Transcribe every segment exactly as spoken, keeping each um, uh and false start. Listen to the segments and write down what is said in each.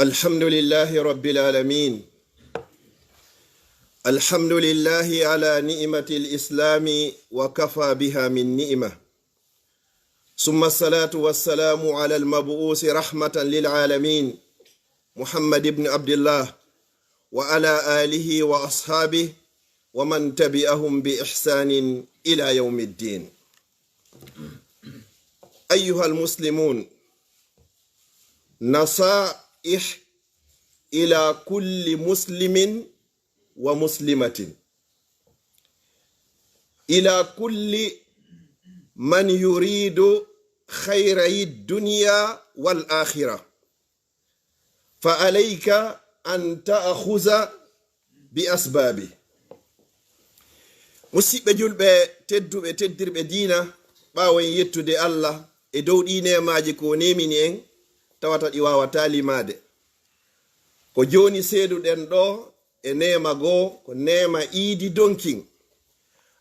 الحمد لله رب العالمين. الحمد لله على نعمة الإسلام وكفى بها من نعمة. ثم الصلاة والسلام على المبعوث رحمة للعالمين محمد بن عبد الله وعلى آله وأصحابه ومن تبعهم بإحسان إلى يوم الدين. أيها المسلمون، نصائح إلى كل مسلم ومسلمة، إلى كل من يريد خيري الدنيا والآخرة، فعليك أن تأخذ بأسبابه. Musidɓe julɓe tedduɓe, teddirɓe diina, ɓaawo en yettude Allah e dow ɗii neemaaji ko o neemini en, tawata ɗi waawataa limaade. Ko jooni seeduɗen ɗo e neema goo, ko neema iidi donkin.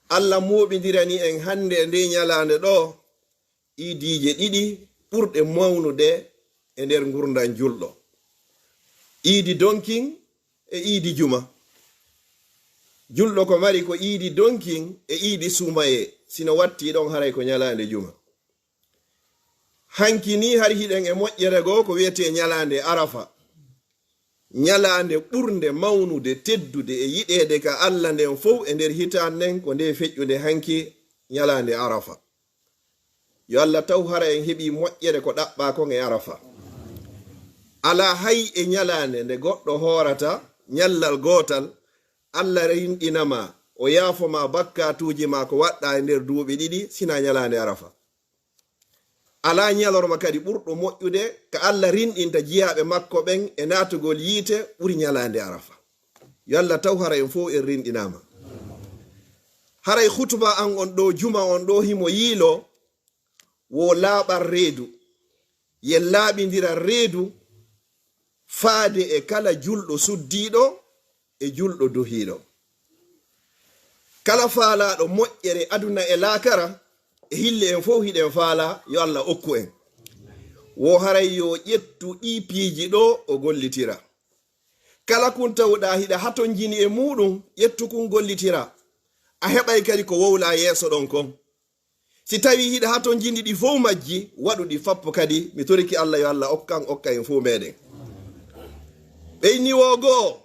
Allah mooɓindirani en hannde e ndee ñalaande ɗo iidiije ɗiɗi ɓurɗe mawnude e nder ngurndan julɗo. Iidi donkin e iidi juma. Julɗo ko mari ko iidi donkin e iidi suumayee, sino wattii ɗon haray ko ñalaande juma. Hanki nii hari hiɗen e moƴƴere goo ko wiyetee ñalaande Arafa. Ñalaande ɓurnde mawnude, teddude e yiɗeede ka Allah nden fow e nder hitaande nden ko nde feƴƴunde hanki, ñalaande Arafa. Yo Allah taw hara en heɓii moƴƴere ko ɗaɓɓaa kon e Arafa. Alaa hay e ñalaande nde goɗɗo hoorata ñallal gootal, Allah rinɗina ma, o yaafo ma bakkaatuuji ma ko waɗɗaa e nder duuɓi ɗiɗi, sinaa ñalaande Arafa. Alaa ñalorma kadi ɓurɗo moƴƴude ka Allah rinɗinta jiyaaɓe makko ɓen e naatugol yiite ɓuri ñalaande Arafa. Yo Allah taw hara en fow en rinɗinaama. Haray hutuba an on ɗoo juma on ɗoo himo yiiloo wo laaɓal reedu, yen laaɓindiral reedu faade e kala julɗo suddiiɗo e julɗo duhiiɗo. Kala faalaaɗo moƴƴere aduna e laakara, e hille en fow hiɗen faalaa, yo Allah okku en. Wo haray yo ƴettu ɗii piiji ɗoo o gollitira. Kala kun tawɗaa hiɗa hatonjini e muuɗum, ƴettu kun gollitira. A heɓay kadi ko wowlaa yeeso ɗon kon. Si tawii hiɗa hatonjini ɗi fow majji, waɗu ɗi fappo kadi. Mi torike Allah yo Allah okkan, okka en fow meɗen. Ɓeyni wo goo,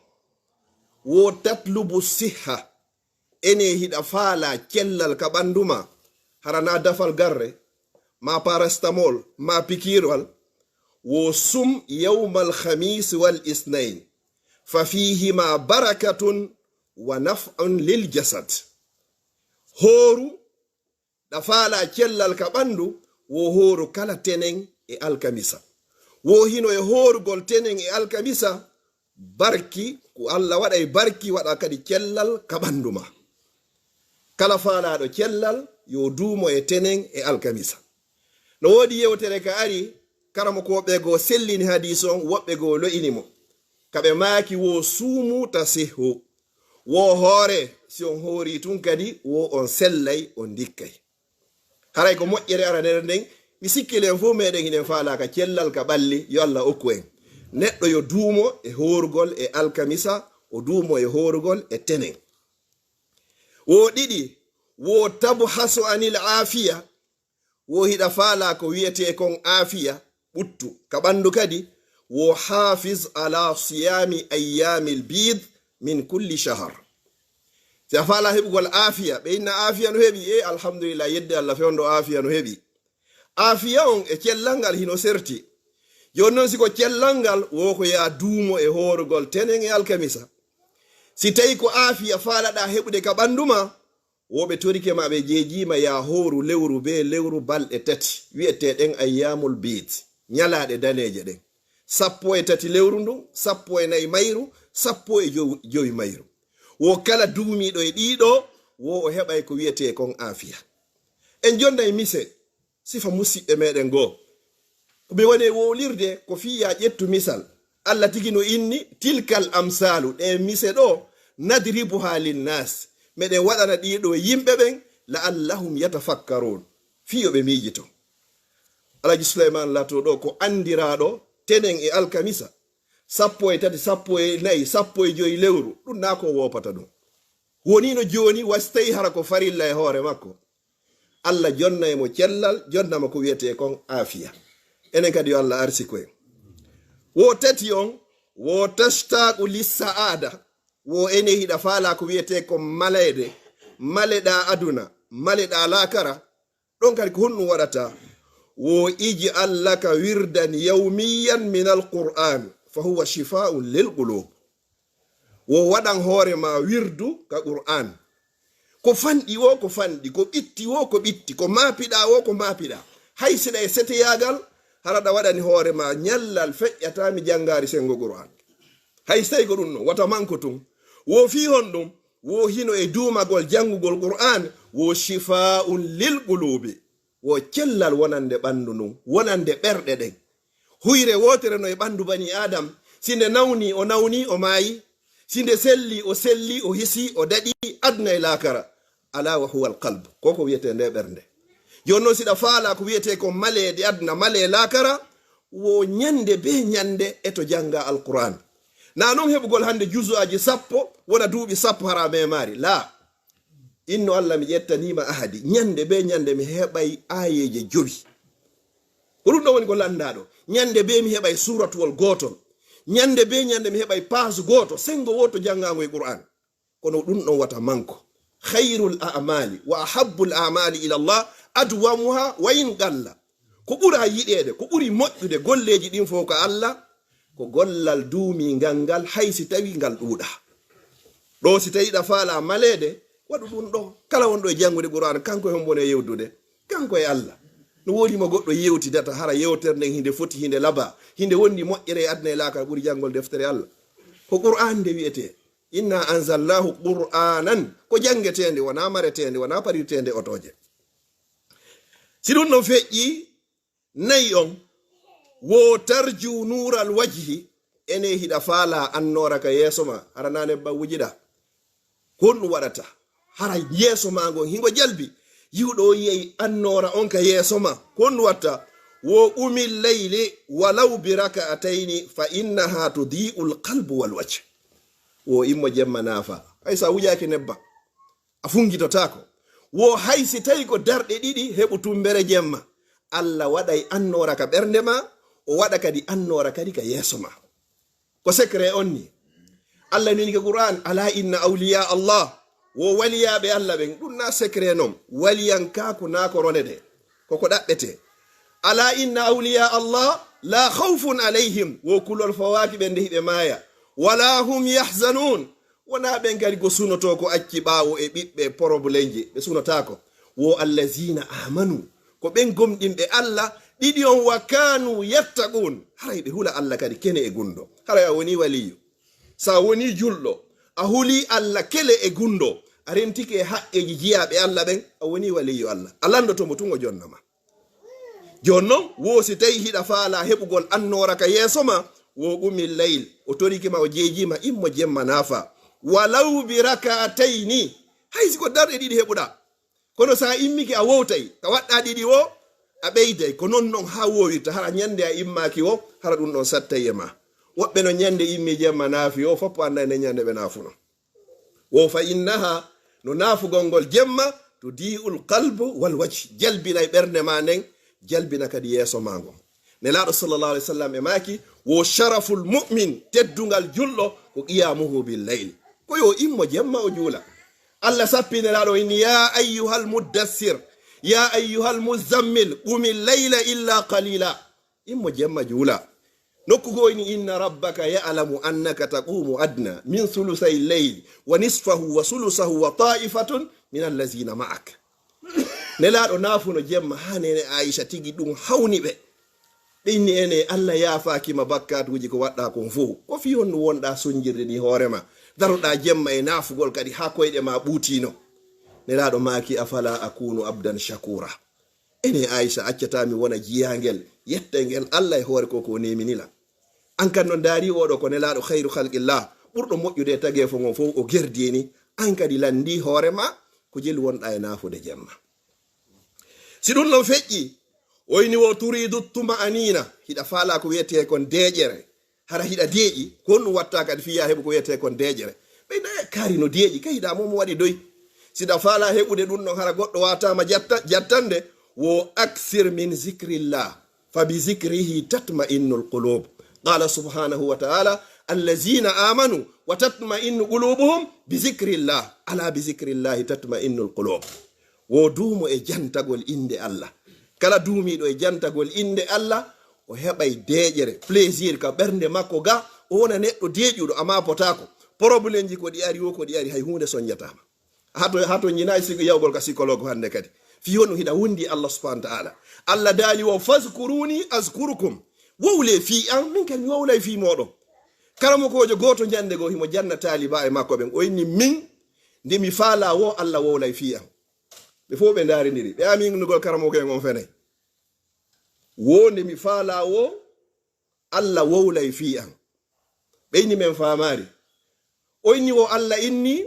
wo tatlubu sihha. Ene hiɗa faalaa cellal ka ɓanndu maa, hara naa dafal garre, maa parastamol, maa pikiirwal, wo sum yawmal khamiis wal isnayn, fa fiihima barakatun wa naf'un lil jasad. Hooru, ɗa faalaa cellal ka ɓanndu, wo hooru kala tenen e alkamisa. Wo hino e hoorugol tenen e alkamisa, barki, ko Allah waɗay barki, waɗa kadi cellal ka ɓanndu maa. Kala faalaaɗo cellal, yo duumo e tenen e alkamisa. No woodi yewtere ka ari, karamokooɓe goo sellini hadiis on, woɓɓe goo lo'ini mo. Ka ɓe maaki, wo suumu tasihhu. Wo hoore, si on hoorii tun kadi, wo on sellay, on ndikkay. Haray ko moƴƴere aranere nden, mi sikkili en fow meɗen hiɗen faalaa ka cellal ka ɓalli, yo Allah okku en. Neɗɗo yo duumo e hoorugol e alkamisa, o duumo e hoorugol e tenen. Wo ɗiɗi, wo tabhasu anil aafiya, wo hiɗa faalaa ko wiyetee kon aafiya, ɓuttu ka ɓanndu kadi, wo haafiz ala siyaami ayyaamil biid min kulli shahar. Si a faalaa heɓugol aafiya, ɓe inna aafiya no heɓi, e alhamdulillah, yedde Allah fewndo aafiya no heɓi. Aafiya on e cellal ngal hino serti. Jooni non si ko cellal ngal, wo ko yaa duumo e hoorugol tenen e alkamisa. Si tawi ko aafiya faalaɗaa heɓude ka ɓanndu maa, wo ɓe torike ma ɓe jeejiima yaa hooru lewru bee lewru balɗe tati, wi'eteeɗen ayyaamul biid, ñalaaɗe daneeje ɗen. Sappo e tati lewru ndun, sappo e nayi mayru, sappo e jow-, jowi mayru. Wo kala duumiiɗo e ɗiiɗo, wo o heɓay ko wi'etee kon aafiya. En jonnay mise, sifa musiɓɓe meɗen goo. Ko ɓe woni e wowlirde ko fii yaa ƴettu misal. Allah tigi no inni, "Tilkal amsaalu, ɗee mise ɗoo, nadribuhaa linnaas." Meɗen waɗana ɗii ɗoo yimɓe ɓen, "la'allahum yatafakkaruun." Fii yo ɓe miijito. Alhaji Suleymaan Lato ɗoo ko anndiraaɗo tenen e alkamisa. Sappo e tati, sappo e nayi, sappo e joyi lewru, ɗum naa ko woopata ɗum. Wonino jooni, wasi tawi hara ko farilla e hoore makko. Allah jonna e mo cellal, jonna mo ko wiyetee kon aafiya. Enen kadi yo Allah arsiko en. Wo tati on, wo tashtaqu lissa'ada, wo ene hiɗa faala ko wiyetee kon maleede, maleɗaa aduna, maleɗaa laakara, ɗon kadi ko honɗum waɗata? Wo ij'al laka wirdan yawmiyan min alquran, fa huwa shifaa'un lil qulub. Wo waɗan hoore ma wirdu ka Qur'an. Ko fanɗi wo ko fanɗi, ko ɓitti wo ko ɓitti, ko maapiɗaa wo ko maapiɗaa. Hay siɗa e seteyaagal, hara ɗa waɗani hoore ma ñallal feƴƴataa mi janngaari senngo Qur'an. Hay si tawi ko ɗum ɗon, wata manko tun. Wo fii honɗum? Wo hino e duumagol janngugol Qur'an, wo shifaa'un lil qulubi. Wo cellal wonande ɓanndu ndun, wonande ɓerɗe ɗen. Huyre wootere no e ɓanndu bani Adam. Si nde nawni, o nawni, o maayi. Si nde selli, o selli, o hisi, o daɗi, aduna e laakara. Ala wa huwa al qalb. Ko ko wiyetee nde ɓernde. Jooni non, siɗa faala ko wiyetee ko maleede aduna, malee laakara, wo ñande bee ñande e to jannga Alqur'an. Na non heɓugol hannde juzu'aaji sappo, wona duuɓi sappo hara a memaari. Laa. Inno Allah, mi ƴettaniima ahadi. Ñande bee ñande mi heɓay aayeeje jowi. Ko ɗum ɗon woni ko lanndaaɗo. Ñande bee mi heɓay suuratuwol gootol. Ñande bee ñande mi heɓay paas gooto. Senngo wooto janngaango e Qur'an. Kono ɗum ɗon wata manko. Khayrul a'mali wa ahabbul a'mali ila Allah adwamuha wa in qalla. Ko ɓura yiɗeede, ko ɓuri moƴƴude golleeji ɗin fof ka Allah, ko gollal duumingal ngal, hay si tawi ngal ɗuuɗa. Ɗo si tawi ɗa faala maleede, waɗu ɗum ɗo. Kala wonɗo e janngude Qur'an, kanko e hombo ne yewdude? Kanko e Allah. No woodi mo goɗɗo yewtidata, hara yewtere nden hinde foti, hinde laba, hinde wondi moƴƴere e aduna e laakara ɓuri janngol deftere Allah? Ko Qur'an nde wi'etee. Inna anzalnahu qur'anan, ko janngeteende, wonaa mareteende, wonaa parirteende otooje. Si ɗum ɗon feƴƴi, nayi on, wo tarju nuural wajhi, ene hiɗa faala annoora ka yeeso ma, hara na nebban wujiɗa. Ko honɗum waɗata? Hara yeeso ma ngon hingo jalbi. Yi'uɗo on yi'ay annoora on ka yeeso ma. Ko honɗum watta? Wo qumil layli walaw bi raka'atayni fa innaha tudhi'ul qalbu wal wajh. Wo immo jemma naafa. Hay sa wujaaki nebban, a fungitotaako. Wo hay si tawi ko darɗe ɗiɗi heɓu tumbere jemma. Allah waɗay annoora ka ɓernde ma, o waɗa kadi annoora kadi ka yeeso ma. Ko secret on ni. Allah nini ka Qur'an, "Ala inna awliya Allah." Wo waliyaaɓe Allah ɓen, ɗum na secret non. Waliyankaaku na ko ronede. Ko ko ɗaɓɓete. "Ala inna awliya Allah la khawfun alayhim." Wo kulol fawaaki ɓe nde hiɓe maaya. "Wala hum yahzanun." Wonaa ɓen kadi ko sunotoo ko acci ɓaawo e ɓiɓɓe porobulenji. Ɓe sunotaako. Wo allazina amanu. Ko ɓen gomɗinɓe Allah, ɗiɗi on wa kanu yattaqun. Haray ɓe hula Allah kadi kene e gundo. Haray a woni waliyu. Sa woni julɗo, a huli Allah kele e gundo, a rentike e haqqeeji jiyaaɓe Allah ɓen, a woni waliyu Allah. A landoto mo tun o jonna ma. Jooni non, wo si tawi hiɗa faala heɓugol annoora ka yeeso ma, wo qumil layl, o torike ma, o jeejima, immo jemma naafa. Walaw bi raka'atayni, hay si ko darɗe ɗiɗi heɓuɗa. Kono sa immike a wowtay, ka waɗɗa ɗiɗi wo, a ɓeyday. Ko non non haa wowirta, hara ñande a immaaki wo, hara ɗum ɗon sattay e ma. Woɓɓe no ñande immi jemma naafi wo, foppo annday nde ñande ɓe naafuno. Wo fa innaha, no naafugol ngol jemma, to di'ul qalbu wal wajh, jalbinay ɓernde ma nden, jalbina kadi yeeso ma ngon. Nelaaɗo sallallahu alaihi wasallam e maaki, wo sharaful mu'min, teddungal julɗo, ko qiyamuhu bil layl. Ko yo immo jemma o juula. Allah sappi Nelaaɗo o inni, "Ya ayyuhal muddassir, ya ayyuhal muzzammil, qumil layla illa qalila." Immo jemma juula. Nokku goo inni, "Inna rabbaka ya'lamu annaka taqumu adna min sulusay layli wa nisfahu wa sulusahu wa ta'ifatun min allazina ma'ak." Nelaaɗo naafuno jemma haa neene Aisha tigi ɗum hawni ɓe. Ɓe inni, "Ene, Allah yaafaaki ma bakkaatuuji ko waɗɗaa kon fow. Ko fii honɗum wonɗaa sonjirde ni hoore ma? Daroɗaa jemma e naafugol kadi haa koyɗe ma ɓuutiino." Nelaaɗo maaki, "Afala akunu abdan shakura?" Ene Aisha, accataa mi wona jiyaangel, yettayngel Allah e hoore ko ko o neemini lan. An kan non daari oɗo ko Nelaaɗo khayru khalqillah, ɓurɗo moƴƴude e tageefo ngon fow o gerdini, an kadi lanndii hoore ma ko jelu wonɗaa e naafude jemma. Si ɗum ɗon feƴƴi, o inni, "Wo turidu tuma'anina, hiɗa faalaa ko wiyetee kon deeƴere, Hara hiɗa deeƴi, ko honɗum watta kadi fiya heɓu ko wiyetee kon deeƴere? Ɓeyda e kaari no deeƴi, ka hiɗa mo mo waɗi doy. Siɗa faala heɓude ɗum ɗon, hara goɗɗo wataama jatta-, jattande, wo aksir min zikrillah, fa bi zikrihi tatma'innul qulub. Qala subhanahu wa ta'ala, allazina amanu wa tatma'innu qulubuhum bi zikrillah, ala bi zikrillahi tatma'innul qulub. Wo duumo e jantagol innde Allah. Kala duumiiɗo e jantagol innde Allah, o heɓay deeƴere, plaisir ka ɓernde makko ga, o wona neɗɗo deeƴuɗo, amma potaako. Problemji ko ɗi ari, wo ko ɗi ari, hay huunde soññataama. Hato, hato ñinaay sigo yawgol ka psychologue hannde kadi. Fii honɗum hiɗa wondi Allah subhanahu wa ta'ala. Allah daali wo, "Fazkuruni azkurukum." Wowle fii an, min kadi mi wowlay fii mooɗon. Karamokoojo gooto ñannde goo himo janna taaliba e makko ɓen. O inni, "Min, nde mi faala wo, Allah wowlay fii an." Ɓe fof ɓe ndaarindiri. Ɓe ami innugol karamoko en on fenay. Wo nde mi faala wo, Allah wowlay fii an. Ɓe inni men faamaari. O inni wo Allah inni,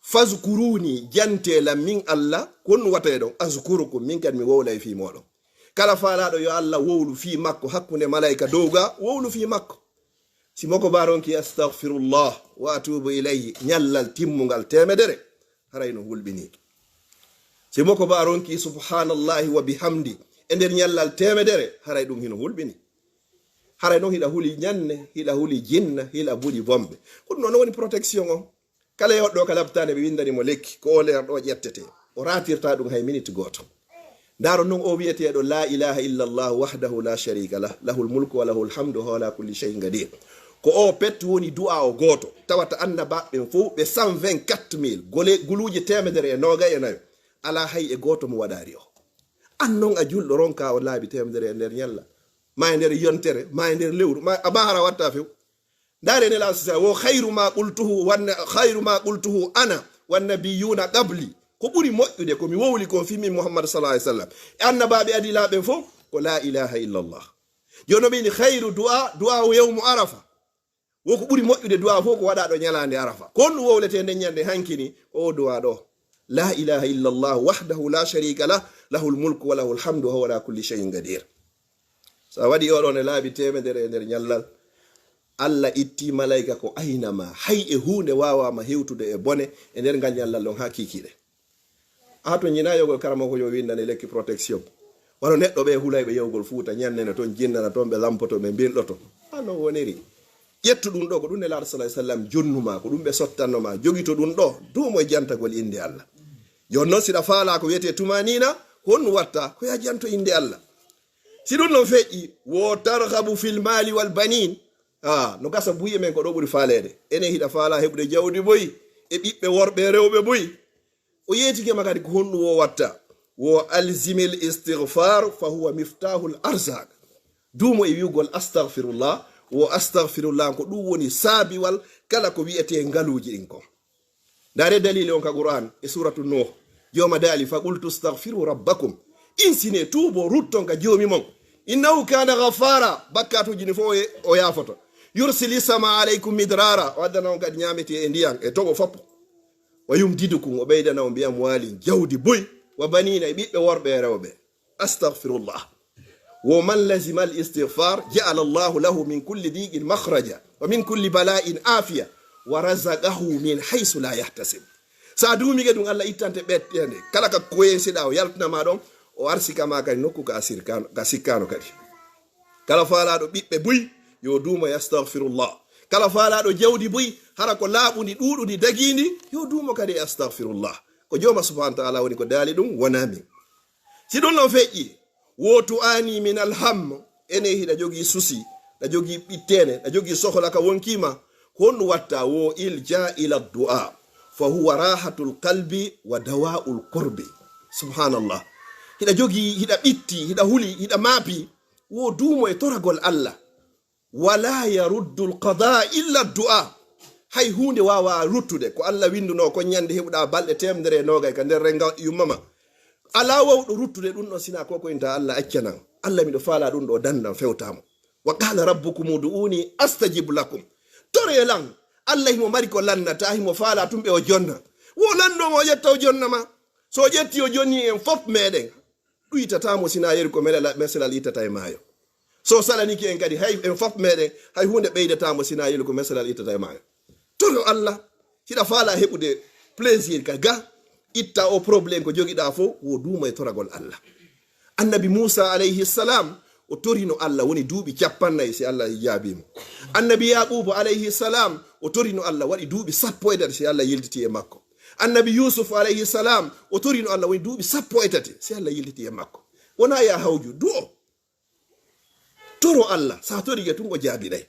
"Fazkuruni, jante lan min Allah, ko honɗum wata e ɗon, azkurukum, min kadi mi wowlay fii mooɗon." Kala faalaaɗo yo Allah wowlu fii makko hakkunde malayka dow ga, wowlu fii makko. Si moko ba ronki, "Astaghfirullah wa atubu ilayhi," ñallal timmungal teemedere, haray no hulɓini. Si moko ba ronki, "Subhanallahi wa bihamdi," e nder ñallal teemedere, haray ɗum hino hulɓini. Haray non hiɗa huli ñanne, hiɗa huli jinna, hiɗa buɗi bombe. Ko ɗum non woni protection on. Kala e oɗɗo ka labtaande ɓe windani mo lekki, ko o leer ɗo ƴettete. O ratirta ɗum hay minute gooto. Ndaaro non o wi'eteeɗo la ilaha illa Allah wahdahu la sharika lah, lahul mulku wa lahul hamdu wa huwa ala kulli shay'in qadir. Ko o pettu woni du'a o gooto, tawata annabaaɓe ɓen fof ɓe cent vingt-quatre mille, gole, guluuje teemedere e noogay e nayo. Alaa hay e gooto mo waɗaari o. An non a julɗo ronka o laabi teemedere e nder ñalla, ma e nder yontere, ma e nder lewru, ma a bahara watta few. Ndaare Nelaaɗo sa wo khayru ma qultuhu wan-, khayru ma qultuhu ana wan nabiyuna qabli. Ko ɓuri moƴƴude ko mi wowli kon fii min Muhammad sallallahu alaihi wasallam. E annabaaɓe adilaaɓe fof ko la ilaha illa Allah. Jooni ɓe ni khayru du'a, du'a yawmu Arafa. Wo ko ɓuri moƴƴude du'a fof ko waɗaaɗo ñalaande Arafa. Ko honɗum wowletee nden ñande hankini? Ko o du'a ɗo. La ilaha illa Allah wahdahu la sharika lah, lahul mulku wa lahul hamdu wa huwa ala kulli shay'in qadir. So a waɗi oɗon e laabi teemedere e nder ñallal, Allah itti malayka ko ayna ma, hay e huunde waawaama hewtude e bone e nder ngal ñallal ɗon haa kiikiiɗe. A to ñina yogol karamoko yo windane lekki protection. Wano neɗɗo ɓe hulayɓe yawgol Fuuta, ñannene ton, jinnana ton, ɓe lampoto, ɓe mbinɗoto. A non woniri. Ƴettu ɗum ɗo, ko ɗum Nelaaɗo sallallahu alaihi wasallam jonnuma, ko ɗum ɓe sottanno ma, jogito ɗum ɗo, duumo e jantagol innde Allah. Jooni non, siɗa faalaa ko wiyetee tumanina, ko honɗum watta? Ko ya janto innde Allah. Si ɗum non feƴƴi, wo targhabu fil mali wal banin. Ah, no gasa buy e men ko ɗo ɓuri faaleede. Enen hiɗa faalaa heɓude jawdi boy, e ɓiɓɓe worɓe e rewɓe boy. O yeetike ma kadi ko honɗum wo watta? Wo alzimil istighfar fa huwa miftahul arzak. Duumo e wi'ugol astaghfirullah, wo astaghfirullah ko ɗum woni saabiwal kala ko wi'etee ngaluuji ɗin kon. Ndaare dalili on ka Qur'an e suratu Nuh. Jooma daali, "Fa qultu astaghfiru rabbakum." Insine, tuubo, rutton ka Joomi mon. "Innahu kana ghaffara." Bakkatuuji ni fof o ye-, o yaafoto. "Yursili sama alaykum midrara." O addana on kadi ñaametee e ndiyan e toɓo foppo. "Wa yumdidukum," o ɓeydana on, "bi amwalin," jawdi buy, "wa banina," e ɓiɓɓe worɓe e rewɓe. Astaghfirullah. Wo man lazima al istighfar, ja'ala Allahu lahu min kulli diqin makhraja, wa min kulli bala'in afiya, wa razaqahu min haythu la yahtasib. Sa duumike ɗum, Allah ittante ɓettende. Kala ka koyensiɗa, o yaltina ma ɗon, o arsika ma kadi nokku ka a sirkano, ka sikkano kadi. Kala faalaaɗo ɓiɓɓe buy, yo duumo e astaghfirullah. Kala faalaaɗo jawdi buy, hara ko laaɓundi, ɗuuɗundi, dagiindi, yo duumo kadi e astaghfirullah. Ko Jooma subhanahu wa ta'ala woni ko daali ɗum, wonaa min. Si ɗum non feƴƴi, wo tu'ani min alham, ene hiɗa jogii susi, ɗa jogii ɓitteene, ɗa jogii sohla ka wonkii ma, ko honɗum watta? Wo ilja ila du'a, fa huwa rahatul qalbi wa dawa'ul qurbi. Subhanallah. Hiɗa jogii, hiɗa ɓitti, hiɗa huli, hiɗa maapi, wo duumo e toragol Allah. Wala yaruddu alqada illa du'a. Hay huunde waawa ruttude ko Allah winduno ko ñande heɓuɗa balɗe teemedere e noogay ka nder renga yumma ma. Alaa wawɗo ruttude ɗum ɗon sina ko ko inta Allah accanan. Allah, miɗo faala ɗum ɗo dandam fewtamo. Wa qala rabbukum ud'uni astajib lakum. Tore lan. Allah himo mari ko lannata, himo faala tumɓe o jonna. Wo lanndo mo o ƴetta o jonna ma. So o ƴetti o jonni en fof meɗen. Ɗuytatamo sina yeri ko melala-, meselal ittata e maayo. So salanike en kadi, hay en fof meɗen, hay huunde ɓeydata mo, sina yelu ko mesalal ittata e maaga. Toro Allah, hiɗa faala heɓude plaisir ka ga, itta o problème ko jogiɗa fof, wo duuma e toragol Allah. Annabi Muusa alayhi salam, o torino Allah, woni duuɓi capannayi, si Allah jaabi mo. Annabi Yaquba alayhi salam, o torino Allah, waɗi duuɓi sappo e tati, si Allah yiltiti e makko. Annabi Yusuf alayhi salam, o torino Allah, woni duuɓi sappo e tati, si Allah yiltiti e makko. Wona ya hawju, du'o. Toro Allah, sa torike tun o jaabinay.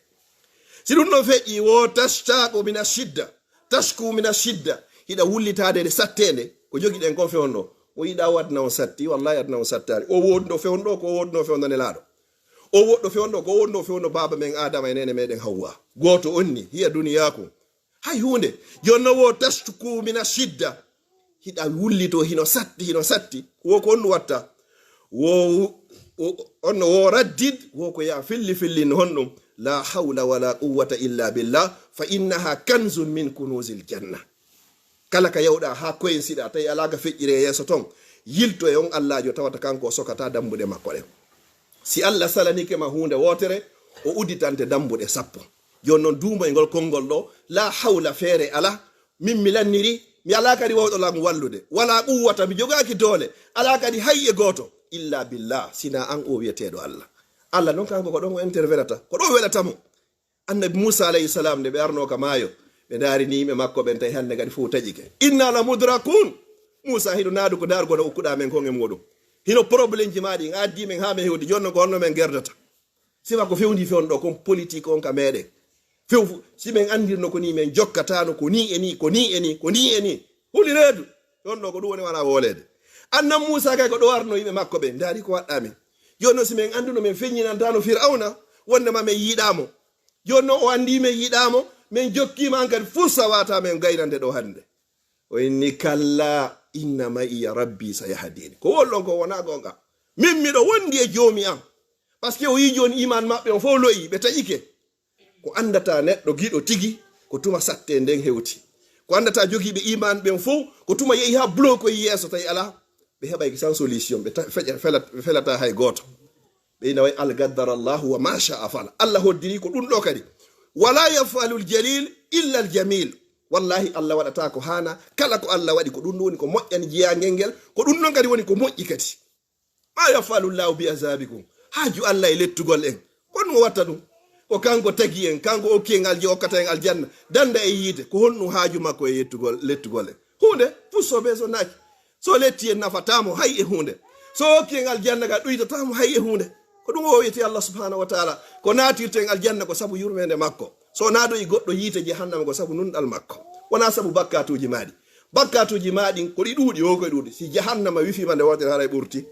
Si ɗum ɗon feƴƴi, wo tashtaku mina shidda, tashku mina shidda, hiɗa wullitaade nde sattende, ko jogiɗen ko fewndo. O yiɗa o aduna on satti, wallahi aduna on sattaari. O woɗɗo fewndo, ko woɗɗo fewndo Nelaaɗo. O woɗɗo fewndo, ko woɗɗo fewndo baaba men Adama e nene meɗen Hawwa. Gooto on ni, hiya duniyaaku. Hay huunde. Jooni no wo tashku mina shidda. Hiɗa wullito hino satti, hino satti. Wo ko on watta. Wo, wo, on wo raddid, wo ko ya filli filli no honɗum. La hawla wala quwwata illa billah, fa innaha kanzun min kunuzil janna. Kala ka yawɗa ha koyen siɗa, tawi ala ka feƴƴire yeeso ton. Yilto e on Allaajo tawata kanko o sokata dambuɗe makko ɗen. Si Allah salanike ma huunde wootere, o udditante dambuɗe sappo. Jooni non duumo e ngol konngol ɗo, la hawla, feere ala, min mi lanniri, mi ala kadi wawɗo lan wallude, wala quwwata, mi jogaaki doole, ala kadi hay e gooto, illa billah, sina an o wiyeteeɗo Allah. Allah non kanko ko ɗon o intervenata, ko ɗon welata mo. Annabi Muusa alayhi salam, nde ɓe arno ka maayo, ɓe ndaari ni yimɓe makko ɓen, tawi hannde kadi fof taƴike. Inna la mudrakun. Muusa hino naadu ko ndaargol okkuɗa men kon e muɗum. Hino problème ji ma ɗin, a addi men ha men hewti, jooni non ko honno men gerdata? Sifa ko fewndi fewndo ɗo, kon politique on ka meɗen. Few fu-, si men andirno ko ni, men jokkatano ko ni e ni, ko ni e ni, ko ni e ni. Huli reedu. Ɗon ɗo ko ɗum woni wala wolede. Annan Muusa kay ko ɗo arno yimɓe makko ɓe, ndaari ko waɗɗa men. Jooni non si men anduno men feññinantano Fir'awna, wondema men yiɗamo. Jooni non o andi men yiɗamo, men jokkima an kadi fursa wata men gaynande ɗo hannde. O inni, "Kalla, inna ma'iya rabbi sayahdini." Ko wol ɗon ko wona gonga. Min miɗo wondi e joomi am. Parce que o yii jooni iman maɓɓe on fof lo'i, ɓe taƴike. Ko andata neɗɗo giɗo tigi, ko tuma satte nden hewti. Ko andata jogiiɓe iman ɓen fof, ko tuma yehi ha blokoyi yeeso, tawi ala, ɓe heɓay sans solution, ɓe ta-, feƴa-, felat-, ɓe felata hay gooto. Ɓe ina wayi, "Al gaddara Allahu wa ma sha'a fa'al." Allah hoddiri ko ɗum ɗo kadi. "Wala yaf'alul jalil illa al jamil." Wallahi, Allah waɗata ko haana. Kala ko Allah waɗi, ko ɗum ɗum woni ko moƴƴani jeyangel ngel. Ko ɗum ɗon kadi woni ko moƴƴi kadi. "Ma yaf'alu Allahu bi azabikum." Haaju Allah e lettugol en. Ko ɗum o watta ɗum. Ko kanko tagi en, kanko okki en alji-, okkata en aljanna. Danda e yiite. Ko honɗum haaju makko e yettugol, lettugol en? Huunde, puso be so naaki. So letti en nafatamo hay e huunde. So okki en aljanna ka ɗuytatamo hay e huunde. Ko ɗum o wiyete Allah subhanahu wa ta'ala. Ko naatirten aljanna ko sabu yurmeende makko. So naadoyi goɗɗo yiite jahannama ko sabu nunɗal makko. Wona sabu bakkatuuji maaɗi. Bakkatuuji maaɗin ko ɗi ɗuuɗi, o ko ɗi ɗuuɗi. Si jahannama wifima nde wootere haray ɓurti.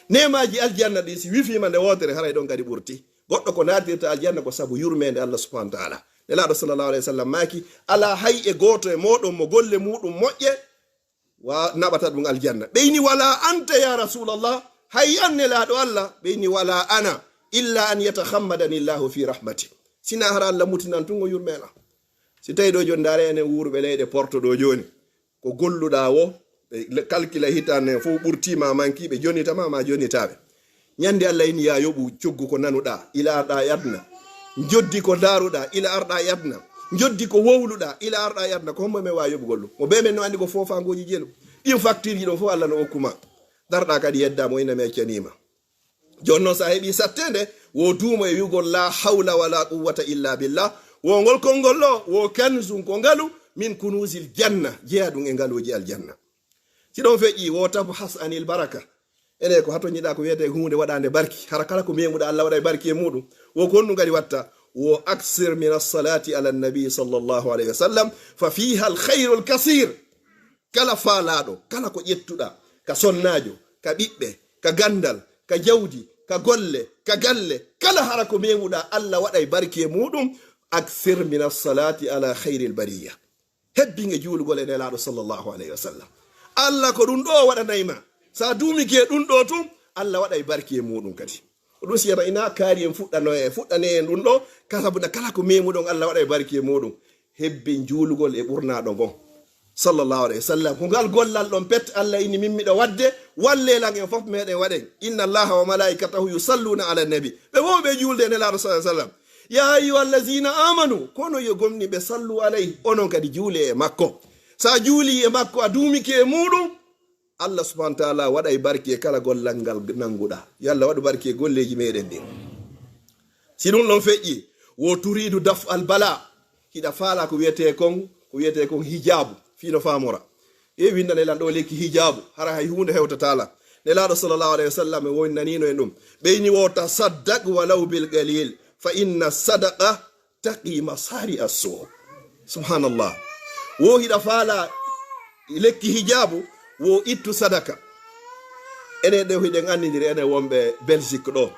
Neemaaji aljanna ɗin si wifima nde wootere haray ɗon kadi ɓurti. Goɗɗo ko naatirta aljanna ko sabu yurmeende Allah subhanahu wa ta'ala. Nelaaɗo sallallahu alayhi wa sallam maaki, "Alaa hay e gooto e mooɗon mo golle muuɗum moƴƴe wa naɓata ɗum aljanna." Ɓe ini, "Wala anta ya Rasulallah?" Hay an Nelaaɗo Allah? Ɓe ini, "Wala ana, illa an yatahammadani Allahu fi rahmati." Sina hara Allah mutinan tun o yurmena. Si tawi ɗo jooni ndaare enen wuuruɓe leyɗe Porto ɗo jooni, ko golluɗa wo, ɓe le-, calcula hitande fof ɓurtima manki, ɓe jonitama ma jonitaɓe. Ñande Allah ini ya yoɓu coggu ko nanuɗa, ila arɗa e aduna. Joddi ko ndaruɗa, ila arɗa e aduna. Joddi ko wowluɗa, ila arɗa e aduna. Ko hombo men wawi yoɓugol ɗum? Mo be men no andi ko fofangoji jelu. Ɗin facture ji ɗon fof Allah no okkuma. Darɗa kadi yedda mo ina mi accanima. Jooni noon, so a heɓii sattende, wo duumo e wi'ugol, "La hawla wala quwwata illa billah." Wo ngol konngol ɗo, wo kanzun, ko ngalu, min kunuzil janna, jeyaa ɗum e ngaluuji aljanna. Si ɗon feƴƴii, wo tabhas anil baraka. Ene ko hato ñiɗa ko wiyetee huunde waɗaande barki. Hara kala ko meemuɗa, Allah waɗay barki e muɗum. Wo ko honɗum kadi watta? Wo aksir min assalati ala nabi sallallahu alayhi wa sallam, fa fiha al khayrul kasir. Kala faalaaɗo, kala ko ƴettuɗa, ka sonnaajo, ka ɓiɓɓe, ka ganndal, ka jawdi, ka golle, ka galle, kala hara ko meemuɗa, Allah waɗay barki e muɗum. Aksir min assalati ala khayril bariya. Hebbin e juulugol e Nelaaɗo sallallahu alayhi wa sallam. Allah ko ɗum ɗo waɗanay ma. Sa duumike ɗum ɗo tun, Allah waɗay barki e muɗum kadi. Ko ɗum siyata ina kaari en fuɗɗano e, fuɗɗane en ɗum ɗo, ka sabu na kala ko meemuɗon Allah waɗay barki e muɗum. Hebbin juulugol e ɓurnaaɗo ngon. Sallallahu alayhi wa sallam. Ko ngal gollal ɗon pet Allah inni min miɗo waɗde, wallee lan en fof meɗen waɗen. Inna Allaha wa malaikatahu yusalluna ala nabi. Ɓe fof ɓe juulde e Nelaaɗo sallallahu alayhi wa sallam. Ya ayyuha allazina amanu, kono yo gomɗinɓe sallu alayhi, onon kadi juule e makko. Sa juuli e makko, a duumike e muɗum, Allah subhanahu wa ta'ala waɗay barki e kala gollal ngal nannguɗa. Yo Allah waɗu barki e golleeji meɗen ɗin. Si ɗum ɗon feƴƴi, wo turidu daf al bala, hiɗa faala ko wiyetee kon, ko wiyetee kon hijaabu, fii no faamora. E windane lan ɗo lekki hijaabu, hara hay huunde hewtataa lan. Nelaaɗo sallallahu alayhi wa sallam e wonnanino en ɗum. Ɓeyni wo tasaddaq walaw bil qalil, fa inna sadaqa taqi masari as-su'. Subhanallah. Wo hiɗa faala lekki hijaabu, wo ittu sadaka. Enen ɗo hiɗen anndindiri, enen wonɓe Belgique ɗo.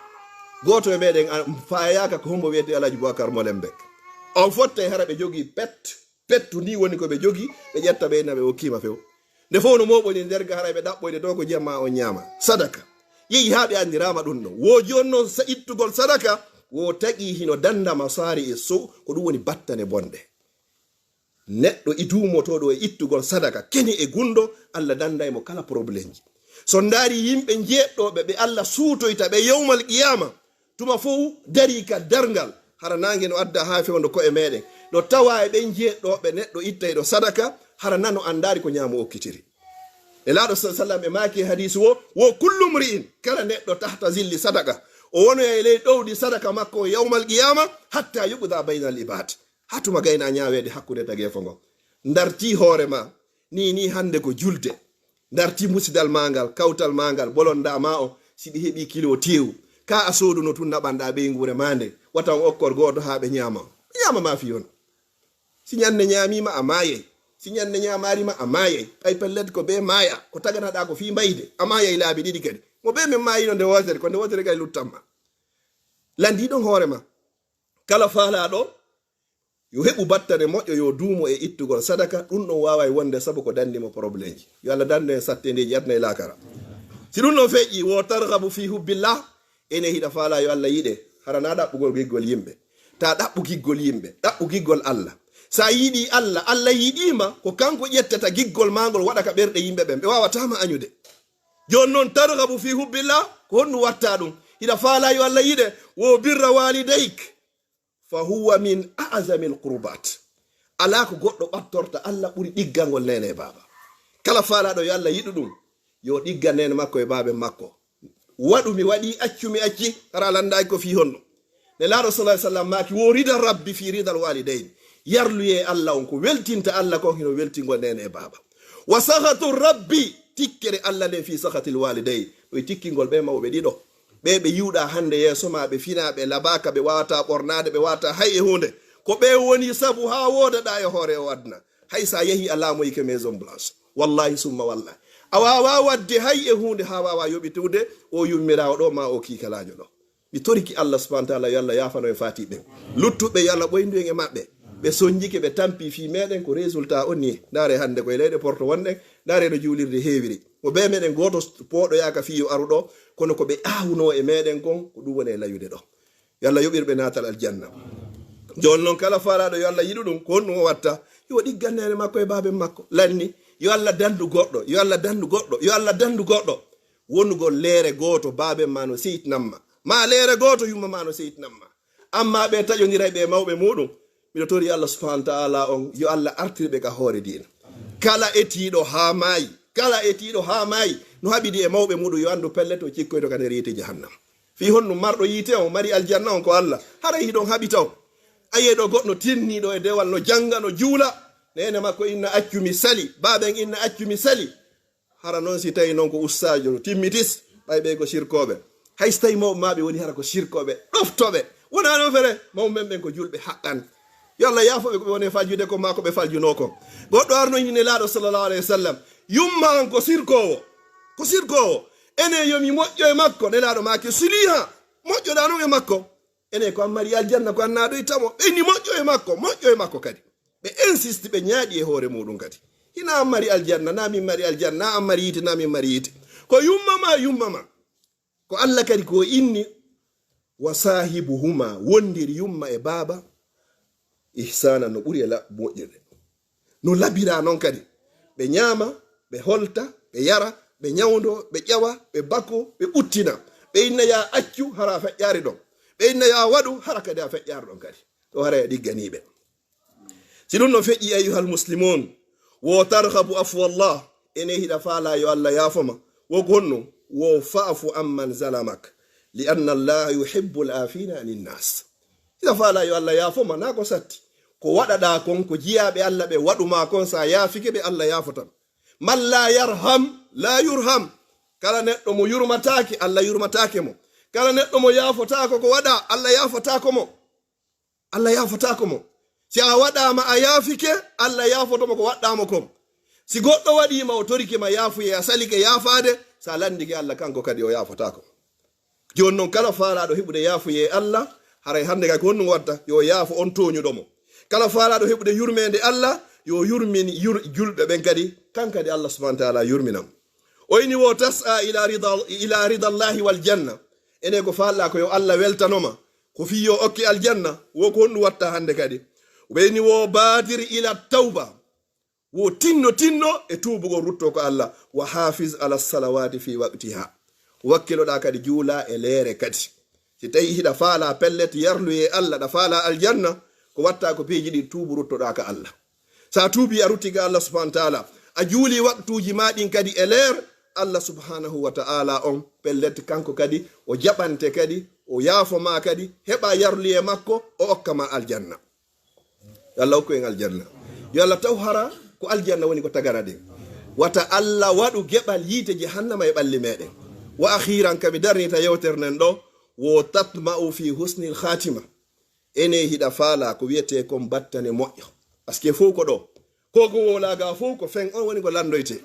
Gooto e meɗen an-, faayaaka ko hombo wiyetee Alhaji Boubacar Molenbeek. On fottay hara ɓe jogii pet, pettu ndi woni ko ɓe jogii, ɓe ƴetta ɓe ina ɓe okkima few. Nde fof no mooɓoni nder ga, haray ɓe ɗaɓɓoyde to ko jemma on ñaama. Sadaka. Yehi haa ɓe anndiraama ɗum ɗon. Wo jooni noon sa ittugol sadaka, wo tagi hino danda masari e su', ko ɗum woni battane bonɗe. Neɗɗo i duumotooɗo e ittugol sadaka, keni e gunndo, Allah danday mo kala problemji. So ndaari yimɓe jeeɗɗooɓe ɓe Allah suutoyta ɓe yawmal qiyama, tuma fof darii ka darngal, hara naange no adda haa fewndo ko'e meɗen. Ɗo tawa e ɓen jeeɗɗooɓe neɗɗo ittayɗo sadaka, hara nano andaari ko ñaamo okkitiri. Nelaaɗo sa-, sallam e maaki e hadiisi wo, wo kullu mri'in, kala neɗɗo tahta zilli sadaka, o wonoya e ley ɗowdi sadaka makko yawmal qiyama, hatta yuqda baynal ibad. Haa tuma gayna ñaaweede hakkunde tageefo ngon. Ndartii hoore ma, ni, ni hannde ko julde. Ndartii musidal ma ngal, kawtal ma ngal, bolondaa ma o, si ɓe heɓii kilo teewu. Ka a sooduno tun naɓanɗaa ɓeynguure ma nde, wata on okkor gooto haa ɓe ñaama. Ɓe ñaama ma fii on. Si ñande ñaamiima, a maayay. Si ñande ñaamaari ma, a maayay. Ɓay pellet ko bee maaya, ko taganaɗaa ko fii mbayde. A maayay laabi ɗiɗi kadi. Mo bee men maayino nde wootere, ko nde wootere kadi luttan ma. Landii ɗon hoore ma. Kala faalaaɗo yo heɓu battane moƴƴo, yo duumo e ittugol sadaka, ɗum ɗon waaway wonde sabu ko danni mo problemji. Yo Allah dandu en sattendeeji aduna e laakara. Si ɗum ɗon feƴƴi, wo targhabu fi hubbillah, ene hiɗa faala yo Allah yiɗe, hara na ɗaɓɓugol giggol yimɓe. Ta ɗaɓɓu giggol yimɓe, ɗaɓɓu giggol Allah. Sa yiɗi Allah, Allah yiɗima, ko kanko ƴettata giggol ma ngol waɗa ka ɓerɗe yimɓe ɓen, ɓe wawata ma añude. Jooni noon, targhabu fi hubbillah, ko honɗum watta ɗum? Hiɗa faala yo Allah yiɗe, wo birra walidayk, fa huwa min a'zamil qurbat. Alaa ko goɗɗo ɓattorta Allah ɓuri ɗiggangol neene e baaba. Kala faalaaɗo yo Allah yiɗu ɗum, yo ɗigga neene makko e baaben makko. Waɗu mi waɗi, accu mi acci, hara a lanndaaki ko fii honno. Nelaaɗo sallallahu alaihi wasallam maaki, wo rida rabbi fi ridal walidayn. Yarluyee Allah on, ko weltinta Allah kon hino weltingol neene e baaba. Wa sakhatu rabbi, tikkere Allah nden fi sakhatil walidayn. Ɗo e tikkingol ɓe mawɓe ɗiɗo. Ɓe ɓe yiwɗa hannde yeeso ma, ɓe finaa, ɓe labaaka, ɓe waata ɓornaade, ɓe waata hay e huunde. Ko ɓe woni sabu haa woodaɗa e hoore o aduna. Hay sa yehi a laamoyike Maison Blanche. Wallahi summa wallahi. A waawa waɗde hay e huunde haa waawa yoɓitude o yummiraawo ɗo ma o kiikalaajo ɗo. Mi toriki Allah subhanahu wa ta'ala, yo Allah yaafano en faati ɓen. Luttuɓe, yo Allah ɓoyndu en e maɓɓe. Ɓe sonjike, ɓe tampi fii meɗen, ko résultat on ni. Ndaare hannde koye leyɗe Porto wonɗen, ndaare no juulirde heewiri. Mo bee meɗen gooto pooɗoyaaka fii yo aru ɗo, kono ko ɓe aawunoo e meɗen kon, ko ɗum woni e layude ɗo. Yo Allah yoɓir ɓe naatal aljanna. Jooni noon, kala faalaaɗo yo Allah yiɗu ɗum, ko honɗum o watta? Yo ɗiggan neene makko e baaben makko. Lanni, yo Allah dandu goɗɗo, yo Allah dandu goɗɗo, yo Allah dandu goɗɗo. Wonugol leere gooto, baaben ma no seytinan ma. Ma leere gooto, yumma ma no seytinan ma. Amma ɓe taƴondiray ɓe mawɓe muɗum, miɗo tori Allah subhanahu wa ta'ala on, yo Allah artir ɓe ka hoore diina. Kala etiiɗo haa maayi, kala etiiɗo haa maayi, no haɓidi e mawɓe muɗum, yo anndu pellet o cikkoyto ka nder yiite jahannam. Fii honɗum marɗo yiite on, mari aljanna on ko Allah, haray hiɗon haɓita on. A yi'ay ɗo goɗɗo tinniiɗo e dewal, no jannga, no juula. Neene makko inna accu mi sali, baaben inna accu mi sali. Hara noon si tawi noon ko ustaajo timmitis, ɓay ɓe ko sirkooɓe. Hay si tawi mawɓe maɓɓe woni hara ko sirkooɓe, ɗoftoɓe. Wonaa noon fere, mawɓe men ɓen ko julɓe haqqan. Yo Allah yaafo ɓe ko ɓe woni faljude kon maa ko ɓe faljunoo kon. Goɗɗo arno inni Nelaaɗo sallallahu alayhi wa sallam, yumma an ko sirkoowo. Ko sirkoowo. Enen yo mi moƴƴo e makko, Nelaaɗo maaki, siliha, moƴƴoɗaa noon e makko. Enen ko an mari aljanna, ko an naadoyta mo. Ɓe inni moƴƴo e makko, moƴƴo e makko kadi. Ɓe insisti, ɓe ñaaɗi e hoore muɗum kadi. Hina an mari aljanna, na min mari aljanna, na an mari yiite, na min mari yiite. Ko yumma ma, yumma ma. Ko Allah kadi ko inni, wa sahibuhuma, wondir yumma e baaba, ihsana, no ɓuri e la-, moƴƴude. No labira noon kadi. ɓe ñaama, ɓe holta, ɓe yara, ɓe ñawndo, ɓe ƴawa, ɓe bako, ɓe ɓuttina. Ɓe inna yaa accu, hara a feƴƴaari ɗon. Ɓe inna yaa waɗu, hara kadi a feƴƴaari ɗon kadi. Ɗo hara e ɗigganiiɓe. Si ɗum ɗon feƴƴi, ayyuhal muslimun, wo tarhabu afwallah, ene hiɗa faala yo Allah yaafo ma. Wo ko honno? Wo fa'fu amman zalamak, li anna Allah yuhibbul afina anin nas. Hiɗa faala yo Allah yaafo ma, naa ko satti. Ko waɗaɗaa kon, ko jiyaaɓe Allah ɓe waɗu ma kon, sa yaafike ɓe, Allah yaafotan. Man la yarham, la yurham. Kala neɗɗo mo yurmataake, Allah yurmataake mo. Kala neɗɗo mo yaafotaako ko waɗa, Allah yaafotaako mo. Allah yaafotaako mo. Si a waɗaama a yaafike, Allah yaafoto mo ko waɗɗaa mo kon. Si goɗɗo waɗii ma, o torike ma yaafuye, a salike yaafaade, sa landike Allah, kanko kadi o yaafotaako. Jooni non, kala faalaaɗo heɓude yaafuye Allah, haray hannde kay ko honɗum watta? Yo yaafo on tooñuɗo mo. Kala faalaaɗo heɓude yurmeende Allah, yo yurmin yur-, julɓe ɓen kadi, kan kadi Allah subhanahu wa ta'ala yurminan. O ini wo tas'a ila rida, ila ridallahi wal janna. Ene ko faalɗaa ko yo Allah weltano ma, ko fii yo okke aljanna, wo ko honɗum watta hannde kadi? O ɓe ini wo badir ila tawba. Wo tinno, tinno e tuubugol, rutto ko Allah. Wa hafiz ala salawati fi waqtiha. Wakkiloɗaa kadi juula e leere kadi. Si tawi hiɗa faala pellet yarluye Allah, ɗa faala aljanna, ko watta ko piiji ɗi, tuubu, ruttoɗaa ka Allah. Sa tuubi a rutti ka Allah subhanahu wa ta'ala, a juuli waqtuuji ma ɗin kadi e leer, Allah subhanahu wa ta'ala on pellet kanko kadi o jaɓante kadi, o yaafo ma kadi, heɓa yarluye makko, o okka ma aljanna. Yo Allah hokku en aljanna. Yo Allah taw hara ko aljanna woni ko tagana ɗen. Wata Allah waɗu geɓal yiite jahannama e ɓalli meɗen. Wa akhiran, ka mi darnita yewtere nden ɗo, wo tatma'u fi husnil khatima. Ene hiɗa faala ko wiyete kon battane moƴƴo. Parce que fow ko ɗo. Ko ko wolaga fow ko fen on woni ko landoyte.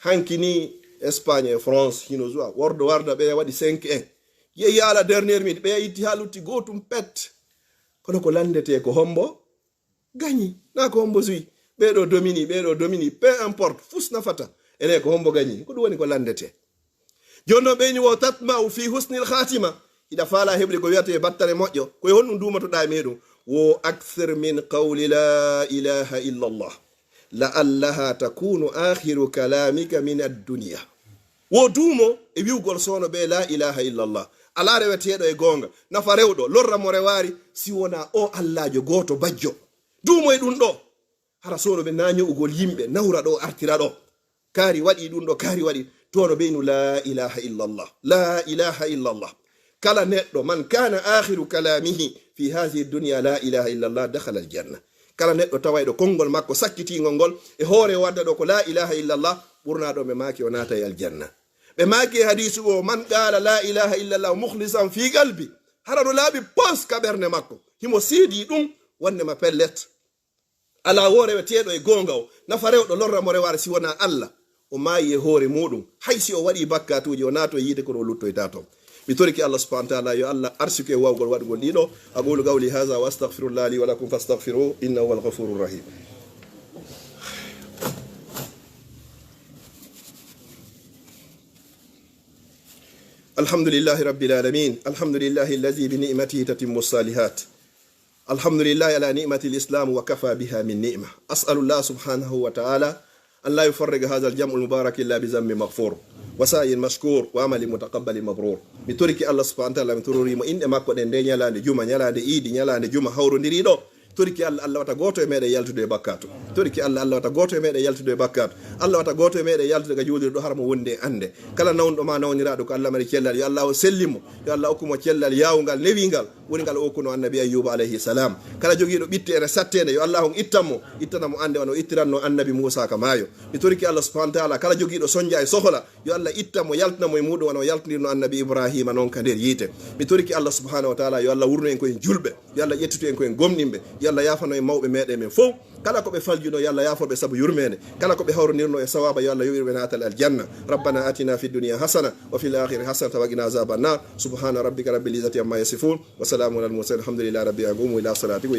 Hanki ni Espagne e France hino zuwa. Wordo warda ɓe waɗi cinq un. Yehi yaala dernière minute, ɓe itti ha lutti gotum pet. Kono ko landete ko hombo gañi, na ko hombo suwi. Ɓeeɗo domini, ɓeeɗo domini, peu importe, fus nafata. Ene ko hombo gañi, ko ɗum woni ko landete. Jooni noon ɓeyni wo tatma'u fi husnil khatima. Hiɗa faala heɓude ko wiyata e battane moƴƴo. Ko e honɗum duumotoɗaa e muɗum? Wo akthir min qawli la ilaha illa Allah. La'allaha takunu akhiru kalamika min ad-dunya. Wo duumo e wi'ugol soono ɓe la ilaha illallah. Alaa reweteeɗo e goonga, nafa rewɗo, lorra mo rewaari, si wonaa o Allaajo gooto bajjo. Duumo e ɗum ɗo. Hara soono ɓe na ño'ugol yimɓe, nawra ɗo, artira ɗo. Kaari waɗi ɗum ɗo, kaari waɗi. Toono ɓeynu la ilaha illallah. La ilaha illallah. Kala neɗɗo, man kana akhiru kalamihi fi hadhihi dunya la ilaha illallah, dakhala al-janna. Kala neɗɗo tawayɗo konngol makko sakkitingol ngol e hoore wadda ɗo ko la ilaha illallah, ɓurna ɗo ɓe maaki o naata e aljanna. Ɓe maaki e hadiisu o, man qala la ilaha illallah mukhlisan fi qalbi, hara no laaɓi pos ka ɓernde makko, himo seedi ɗum, wonde ma pellet. Alaa wo reweteeɗo e goonga o, nafa rewɗo, lorra mo rewaare si wonaa Allah. O maayi e hoore muɗum. Hay si o waɗii bakkaatuuji, o naato e yiite, kono o luttoyta toon. Mi torike Allah subhanahu wa ta'ala, yo Allah arsuku e waawgol waɗugol ɗiɗo. Aqulu qawli hadha wa astaghfirullah li wa lakum fastaghfiruhu, innahu huwal ghafurur rahim. Alhamdulillahi rabbil alamin. Alhamdulillahi allazi bi ni'matihi tatimmu salihat. الحمد لله على نعمة الإسلام وكفى بها من نعمة. أسأل الله سبحانه وتعالى أن لا يفرق هذا الجمع المبارك إلا بذنب مغفور وسعي مشكور وعمل متقبل مبرور. Mi torike Allah subhanahu wa ta'ala, mi torori mo inɗe makko ɗen, nde ñalaande juma, ñalaande iidi, ñalaande juma hawrondiriiɗo. Torike Allah, Allah wata gooto e meɗen yaltude e bakkaatu. Torike Allah, Allah wata gooto e meɗen yaltude e bakkaatu. Allah wata gooto e meɗen yaltude ga juulirɗo hara mo wondi e annde. Kala nawnuɗo ma nawniraaɗo ko Allah mari cellal, yo Allah o sellin mo. Yo Allah hokku mo cellal yaawungal, newingal. Woni ngal o okkuno Annabi Ayyuba alayhi salam. Kala jogiiɗo ɓitte ene satteende, yo Allah on ittan mo, ittana mo annde wano ittiranno Annabi Muusa ka maayo. Mi torike Allah subhanahu wa ta'ala, kala jogiiɗo sonja e sohola, yo Allah ittan mo, yaltina mo e muɗum wano yaltinirno Annabi Ibrahima non ka nder yiite. Mi torike Allah subhanahu wa ta'ala, yo Allah wurnu en ko en julɓe, yo Allah ƴettitu en ko en gomɗinɓe, yo Allah yaafano en mawɓe meɗen men fow. Kala ko ɓe faljuno, yo Allah yaafo ɓe sabu yurmeende. Kala ko ɓe hawrondirno e sawaaba, yo Allah yoɓir ɓe naatal aljanna. ربنا آتنا في الدنيا حسنة وفي الآخرة حسنة وقنا عذاب النار. سبحان ربك رب العزة عما يصفون. وسلام على المرسلين. الحمد لله رب العالمين. قوموا إلى صلاتكم.